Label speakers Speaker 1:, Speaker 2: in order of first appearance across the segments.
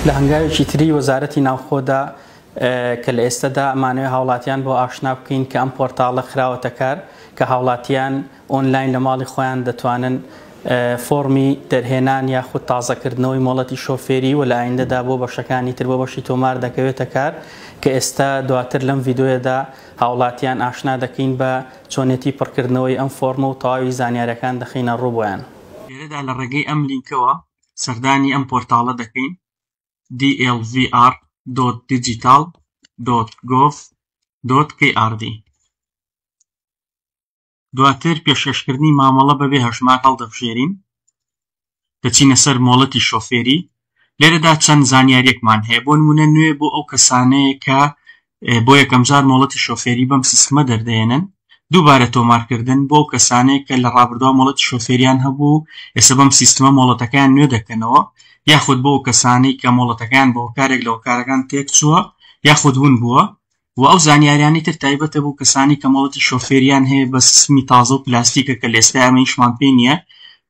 Speaker 1: لە هەنگاوێکی تری وەزارەتی ناوخۆدا کە لە ئێستەدا ئەمانەوێ هاوڵاتیان بۆ ئاشنا بکەین کە ئەم پۆرتاڵە خراوەتە کار کە هاوڵاتیان ئۆنلاین لە ماڵی خۆیان دەتوانن فۆڕمی دەرهێنان یاخود تازەکردنەوەی مۆڵەتی شۆفێری و لە ئایندەدا بۆ بەشەکانی تر بۆ بەشی تۆمار دەکەوێتە کار کە ئێستا دواتر لەم ڤیدۆیەدا هاوڵاتیان ئاشنا دەکەین بە چۆنێتی پڕکردنەوەی ئەم فۆڕمە و تەواوی زانیارەکان دەخەینە ڕوو بۆیان.
Speaker 2: لێرەدا لە ڕێگەی ئەم لینکەوە سەردانی ئەم پۆرتاڵە دەکەین dlvr dot digital dot gov dot krd. دواتر پێشکەشکردنی مامەڵە بەبێ هەژمار هەڵدەبژێرین، دەچینە سەر مۆڵەتی شۆفێری. لێرەدا چەند زانیاریەکمان هەیە، بۆ نمونە نوێ بۆ ئەو کەسانەیە کە بۆ یەکەمجار مۆڵەتی شۆفێری بەم سیستمە دەردەێنن، دووبارە تۆمارکردن بۆ ئەو کەسانەیە کە لە ڕابردووە مۆڵەتی شۆفێریان هەبوو ئێستا بەم سیستمە مۆڵەتەکەیان نوێ دەکەنەوە، یاخود بۆ ئەو کەسانەی کە مۆڵەتەکەیان بە هۆکارێک لە هۆکارەکان تێکچووە یاخود ون بووە. و ئەو زانیاریانەی تر تایبەتە بۆ کەسانی کە مۆڵەتی شۆفێریان هەیە بە سیستمی تازە و پلاستیکە کە لە ئێستا ئەمە ئیشمان پێ نییە.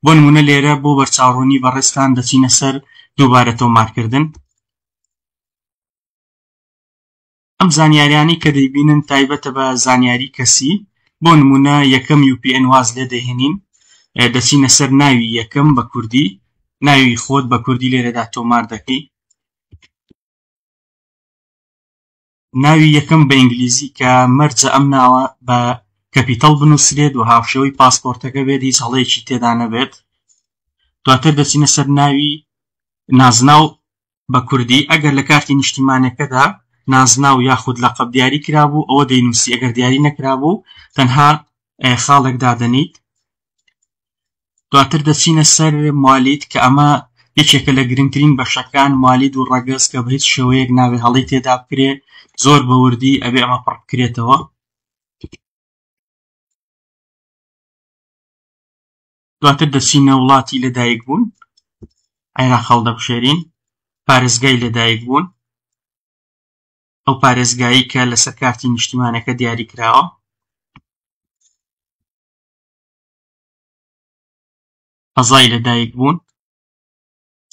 Speaker 2: بۆ نمونە لێرە بۆ بەرچاوڕوونی بەڕێزتان دەچینە سەر دووبارە تۆمارکردن. ئەم زانیاریانەی کە دەیبینن تایبەتە بە زانیاری کەسی. بۆ نمونە یەکەم UPN واز لێ دەهێنین، دەچینە سەر ناوی یەکەم بە کوردی، ناوی خۆت بە کوردی لێرەدا تۆمار دەکەی. ناوی یەکەم بە ئینگلیزی کە مەرجە ئەم ناوە بە capital بنووسرێت و هاوشێوەی پاسپۆرتەکە بێت، هیچ هەڵەیەکی تێدا نەبێت. دواتر دەچینە سەر ناوی نازناو بە کوردی، ئەگەر لە کارتی نیشتیمانەکەدا نازناو یاخود لەقەب دیاری کرابوو ئەوە دەینووسی، ئەگەر دیاری نەکرابوو تەنها خاڵێک دادەنیت. دواتر دەچینە سەر موالید کە ئەمە یەکێکە لە گرنگترین بەشەکان، موالید و ڕەگەز کە بە هیچ شێوەیەک نابێ هەڵەی تێدا بکرێ، زۆر بە وردی ئەبێ ئەمە پڕ بکرێتەوە. دواتر دەچینە وڵاتی لەدایک بوون، عێراق هەڵدەبژێرین، پارێزگای لەدایک بوون، ئەو پارێزگایی کە لەسەر کارتی نیشتیمانەکە دیاری کراوە. قەزای لەدایک بوون،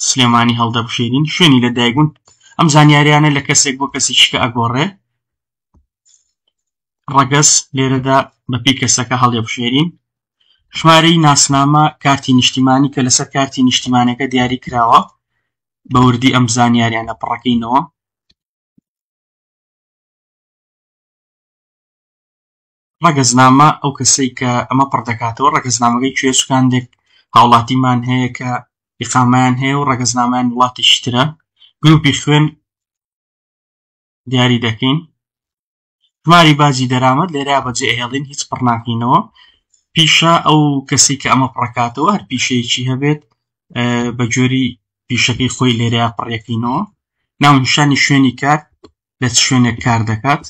Speaker 2: سلێمانی هەڵدەبژێرین، شوێنی لەدایک بوون. ئەم زانیاریانە لە کەسێک بۆ کەسێکی کە ئەگۆڕێ. ڕەگەز لێرەدا بەپێی کەسەکە هەڵیەبژێرین. ژمارەی ناسنامە کارتی نیشتیمانی کە لەسەر کارتی نیشتیمانەکە دیاری کراوە، بە وردی ئەم زانیاریانە پڕەکەینەوە. ڕەگەزنامە ئەو کەسەی کە ئەمە پڕ دەکاتەوە ڕەگەزنامەکەی کوێ، چکاندێک هاوڵاتیمان هەیە کە ئیقامیان هەیە و ڕەگەزنامیان وڵاتێکی ترە. گروپی خوێن دیاری دەکەین. ژماری باجی دەرامەت لێرە بەجێ ئەهێڵین، هیچ پڕ ناکەینەوە. پیشە ئەو کەسی کە ئەمە پڕکاتەوە هەر پیشەیەکی هەبێت بە جۆری پیشەکەی خۆی لێرەیا پڕیەکەینەوە. ناونیشانی شوێنی کار، لە چ شوێنێک کار دەکات.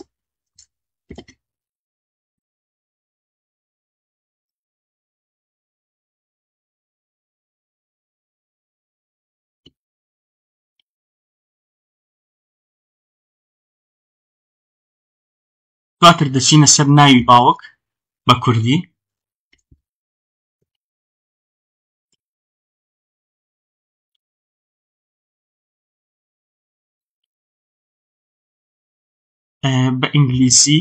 Speaker 2: دواتر دەچینە سەر ناوی باوک بە کوردی. بە ئینگلیزی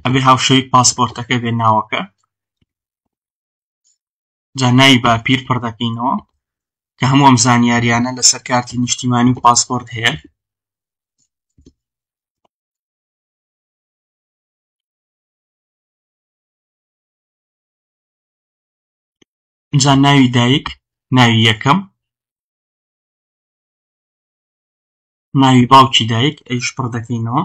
Speaker 2: ئەبێ هاوشێوەی پاسپۆرتەکە بێ ناوەکە. جا ناوی باپیر پڕ دەکەینەوە کە هەموو ئەم زانیاریانە لەسەر کارتی نیشتیمانی و پاسپۆرت هەیە. جا ناوی دایک، ناوی یەکەم، ناوی باوکی دایک ئەویش پڕ دەکەینەوە.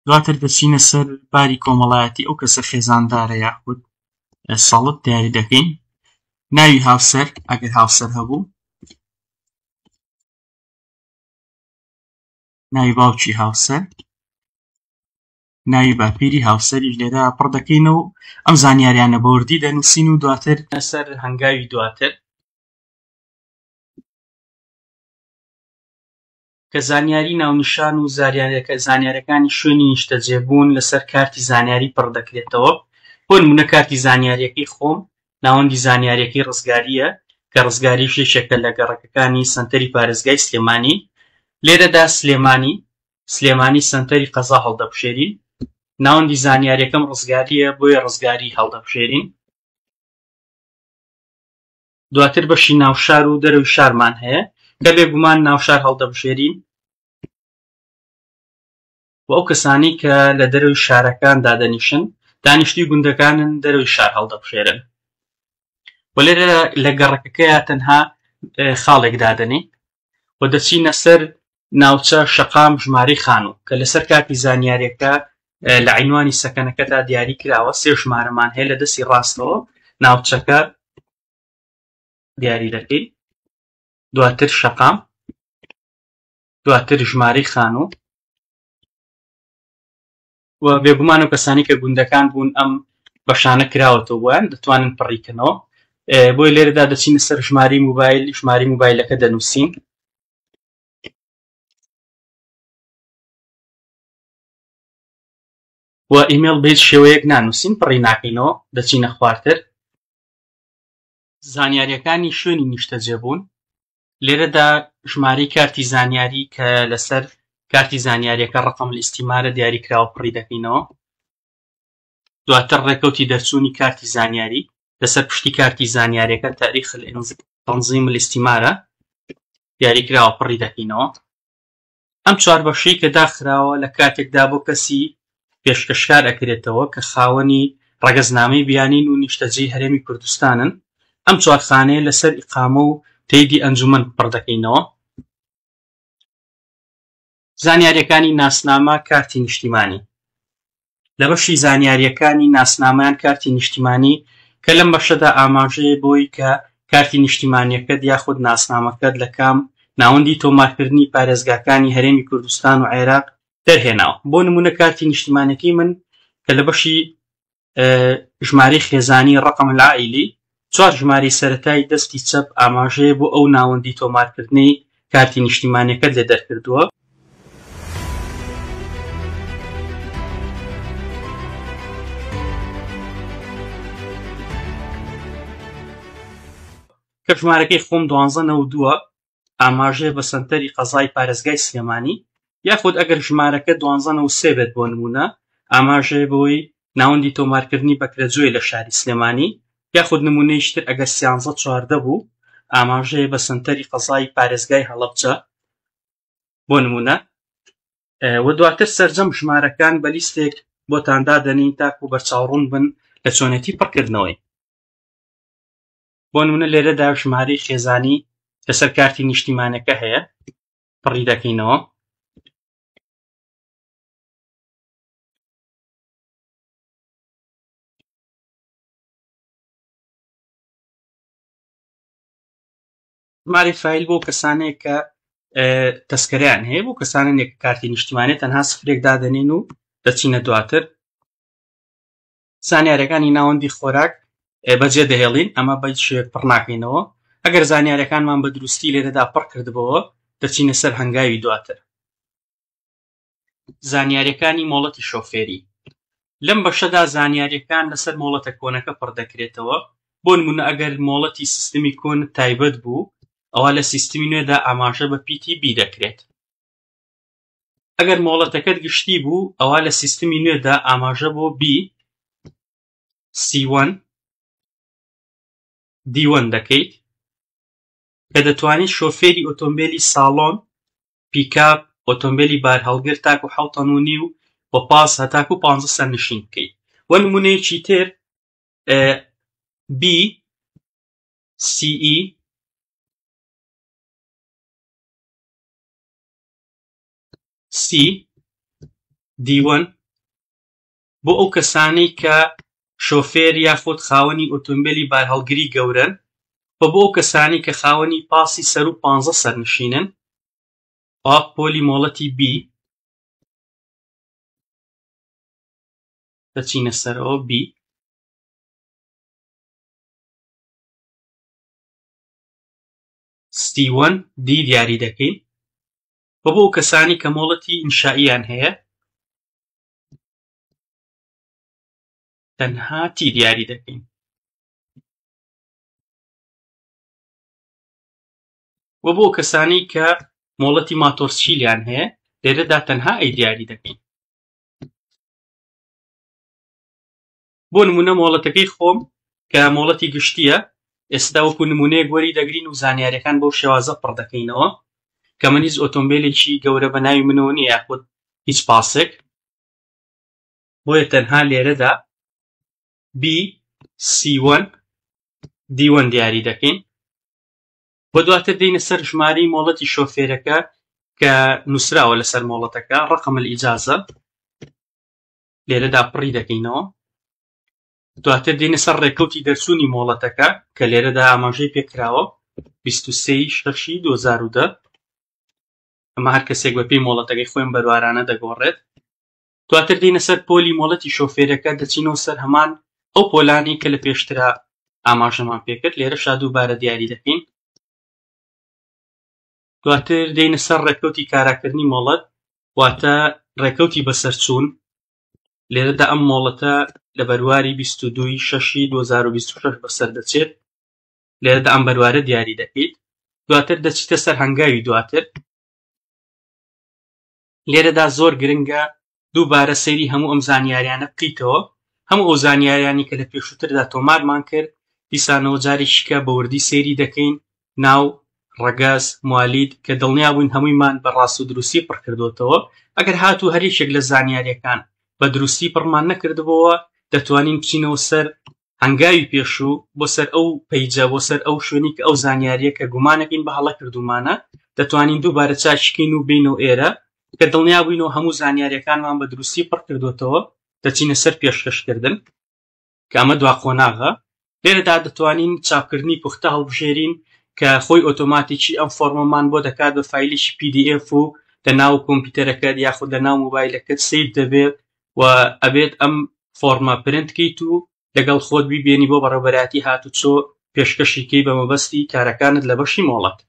Speaker 2: دواتر دەچینە سەر باری کۆمەڵایەتی ئەو کەسە خێزاندارە یاخود سەڵت دیاری دەکەین. ناوی هاوسەر ئەگەر هاوسەر هەبوو، ناوی باوکی هاوسەر، ناوی باپیری هاوسەریش لێرە پڕ دەکەینەوە. ئەم زانیاریانە بە وردی دەنووسین و دواتر
Speaker 1: سەر هەنگاوی دواتر کە زانیاری ناونیشان و زانیارەکانی شوێنی نیشتەجێبوون لەسەر کارتی زانیاری پڕ دەکرێتەوە. بۆ نمونە کارتی زانیاریەکەی خۆم ناوەندی زانیاریەکەی ڕزگاریە. کە ڕزگاریش یەکێکە لە گەڕەکەکانی سەنتەری پارێزگای سلێمانی. لێرەدا سلێمانی، سلێمانی سەنتەری قەزا هەڵدەبژێرین. ناوەندی زانیاریەکەم ڕزگارییە بۆیە ڕزگاری هەڵدەبژێرین. دواتر بەشی ناوشار و دەرەوەی شارمان هەیە کە بێگومان ناوشار هەڵدەبژێرین و ئەو کەسانەی کە لە دەرەوەی شارەکان دادەنیشن دانیشتوی گوندەکانن دەرەوەی شار هەڵدەبژێرن و لێرە لە گەڕەکەکەیا تەنها خاڵێک دادەنێ و دەچینە سەر ناوچە شەقام ژمارەی خانوو کە لەسەر کارتی زانیاریەکە لە عینوانی سەکەنەکەدا دیاری کراوە سێ ژمارەمان هەیە لە دەستی ڕاستەوە ناوچەکە دیاری دەکەین دواتر شەقام دواتر ژمارەی خانوو و بێگومان و کەسانی کە گوندەکان بوون ئەم بەشانە کراوەتەوە بۆیان دەتوانن پڕیکەنەوە بۆی لێرەدا دەچینە سەر ژماری موبایل ژماری موبایلەکە دەنووسین و ئیمێڵ بە هیچ شێوەیەک نانووسین پڕی ناکەینەوە دەچینە خوارتر زانیاریەکانی شوێنی نیشتەجێبوون لێرەدا ژمارەی کارتی زانیاری کە لەسەر کارتی زانیاریەکە ڕقم الاستمارە دیاری کراوە پڕی دەکەینەوە دواتر ڕێکەوتی دەرچوونی کارتی زانیاری لەسەر پشتی کارتی زانیاریەکە تاریخ تنظیم الاستمارە دیاری کراوە پڕی دەکەینەوە ئەم چوار بەشەی کە داخراوە لە کاتێکدا بۆ کەسی پێشکەشکار ئەکرێتەوە کە خاوەنی ڕەگەزنامەی بیانین و نیشتەجێی هەرێمی کوردستانن، ئەم چوار خانەیە لەسەر ئیقامە و تەیدی ئەنجومەن پڕ دەکەینەوە. زانیارییەکانی ناسنامە کارتی نیشتیمانی لە بەشی زانیارییەکانی ناسنامەیان کارتی نیشتیمانی کە لەم بەشەدا ئاماژەیە بۆی کە کارتی نیشتیمانیەکەت یاخود ناسنامەکەت لە کام ناوەندی تۆمارکردنی پارێزگاکانی هەرێمی کوردستان و عێراق دەرهێناوە بۆ نمونە کارتی نیشتیمانەکەی من کە لە بەشی ژمارەی خێزانی ڕقم العائلی چوار ژمارەی سەرەتای دەستی چەپ ئاماژەیە بۆ ئەو ناوەندی تۆمارکردنەی کارتی نیشتیمانیەکەت لێ دەرکردووە. کە ژمارەکەی خۆم دوانزە نەوەد و دووە ئاماژەیە بە سەنتەری قەزای پارێزگای سلێمانی، یاخود ئەگەر ژمارەکە دوانزە 93 بێت بۆ نموونە ئاماژەیە بەوەی ناوەندی تۆمارکردنی بەکرەجۆی لە شاری سلێمانی، یاخود نموونەیەکی تر ئەگەر سیانزە 14 بوو ئاماژەیە بە سەنتەری قەزای پارێزگای هەڵەبجە بۆ نموونە. و دواتر سەرجەم ژمارەکان بە لیستێک بۆتان دادەنین تاکو بەرچاوڕوون بن لە چۆنێتی پڕکردنەوەی. بۆ نمونە لێرەدا ژمارەی خێزانی لەسەر کارتی نیشتیمانەکە هەیە پڕی دەکەینەوە. ژمارەی فایل بۆ کەسانێک کە تەسکەریان هەیە بۆ کەسانێک کارتی نیشتیمانی تەنها سفرێک دادەنین و دەچینە دواتر زانیارەکانی ناوەندی خۆراک بەجێ دەهێڵین ئەمە بە هیچ شێوەیەک پڕ ناکەینەوە ئەگەر زانیارەکانمان بە دروستی لێرەدا پڕ کردبەوە دەچینە سەر هەنگاوی دواتر زانیاریەکانی مۆڵەتی شۆفێری لەم بەشەدا زانیاریەکان لەسەر مۆڵەتە کۆنەکە پڕ دەکرێتەوە بۆ نمونە ئەگەر مۆڵەتی سیستمی کۆن تایبەت بوو ئەوا لە سیستمی نوێدا ئاماژە بە پیتی B دەکرێت ئەگەر مۆڵەتەکەت گشتی بوو ئەوا لە سیستمی نوێدا ئاماژە بۆ B C1 D1 دەکەیت کە دەتوانیت شۆفێری ئۆتۆمبیلی ساڵۆن، پیکاپ، ئۆتۆمبیلی بارهەڵگر تاکو حەوت تەن و نیو و پاس هەتاکو پانزە سەرنشین بکەیت. وە نمونەیەکی تر B CE C D1 بۆ ئەو کەسانەی کە شۆفێر یاخود خاوەنی ئۆتۆمبێلی بارهەڵگری گەورەن و بۆ ئەو کەسانەی کە خاوەنی پاسی سەروو پانزە سەرنشینن ئەوا پۆلی مۆڵەتی B دەچینە سەرەوە B C1 D دیاری دەکەین و بۆ ئەو کەسانی کە مۆڵەتی ئینشائیان هەیە تەنها T دیاری دەکەین. و بۆ کەسانی کە مۆڵەتی ماتۆرسکیلیان هەیە لێرەدا تەنها A دیاری دەکەین. بۆ نمونە مۆڵەتەکەی خۆم کە مۆڵەتی گشتیە ئێستا وەکو نمونەیەک وەری دەگرین و زانیاریەکان بەو شێوازە پڕ دەکەینەوە کە من هیچ ئۆتۆمبیلێکی گەورە بە ناوی منەوە نییە یاخود هیچ پاسێک، بۆیە تەنها لێرەدا B C1 D1 دیاری دەکەین و دواتر دێینە سەر ژمارەی مۆڵەتی شۆفێرەکە کە نووسراوە لەسەر مۆڵەتەکە ڕقم الئیجازە لێرەدا پڕی دەکەینەوە. دواتر دێینە سەر ڕێکەوتی دەرچوونی مۆڵەتەکە کە لێرەدا ئاماژەی پێکراوە 23 شەشی 2010. ئەمە هەر کەسێک بە پێی مۆڵەتەکەی خۆیم بەروارانە دەگۆڕێت. دواتر دێینە سەر پۆلی مۆڵەتی شۆفێرەکە، دەچینەوە سەر هەمان ئەو پۆلانەی کە لە پێشترا ئاماژەمان پێکرد، لێرەشا دووبارە دیاری دەکەین. دواتر دێینە سەر ڕێکەوتی کاراکردنی مۆڵەت، واتە ڕێکەوتی بەسەرچوون. لێرەدا ئەم مۆڵەتە لە بەرواری 22 شەشی 2026 بەسەر دەچێت، لێرەدا ئەم بەروارە دیاری دەکەیت. دواتر دەچیتە سەر هەنگاوی دواتر. لێرەدا زۆر گرنگە دووبارە سەیری هەموو ئەم زانیاریانە بکەیتەوە، هەموو ئەو زانیاریانی کە لە پێشووتردا تۆمارمان کرد دیسانەوە جارێکیکە بە وردی سەیری دەکەین، ناو، ڕەگەز، موالید، کە دڵنیا بووین هەموویمان بە ڕاست و دروستی پڕ کردووەتەوە. ئەگەر هاتوو هەر یەکێک لە زانیاریەکان بە دروستی پڕمان نەکردبۆوە دەتوانین بچینەوە سەر هەنگاوی پێشوو، بۆ سەر ئەو پەیجە، بۆ سەر ئەو شوێنی کە ئەو زانیاریە کە گومانەکەین بە هەڵە کردوومانە دەتوانین دووبارە چاکیکەین و بێینەوە ئێرە کە دڵنیا بووینەوە هەموو زانیاریەکانمان بە دروستی پڕ کردووەتەوە دەچینە سەر پێشکەشکردن کە ئەمە دوا قۆناغە. لێرەدا دەتوانین چاپکردنی پوختە هەڵبژێرین کە خۆی ئۆتۆماتیکی ئەم فۆرمەمان بۆ دەکات بە فایلێکی PDF و لە ناو کۆمپیوتەرەکەت یاخود لە ناو مۆبایلەکەت save دەبێت و ئەبێت ئەم فۆرمە پرنت کەیت و لەگەڵ خۆت بیبێنی بۆ بەڕێوەبەرایەتی هاتوچۆ پێشکەشی کەی بە مەبەستی کارەکانت لە بەشی مۆڵەت.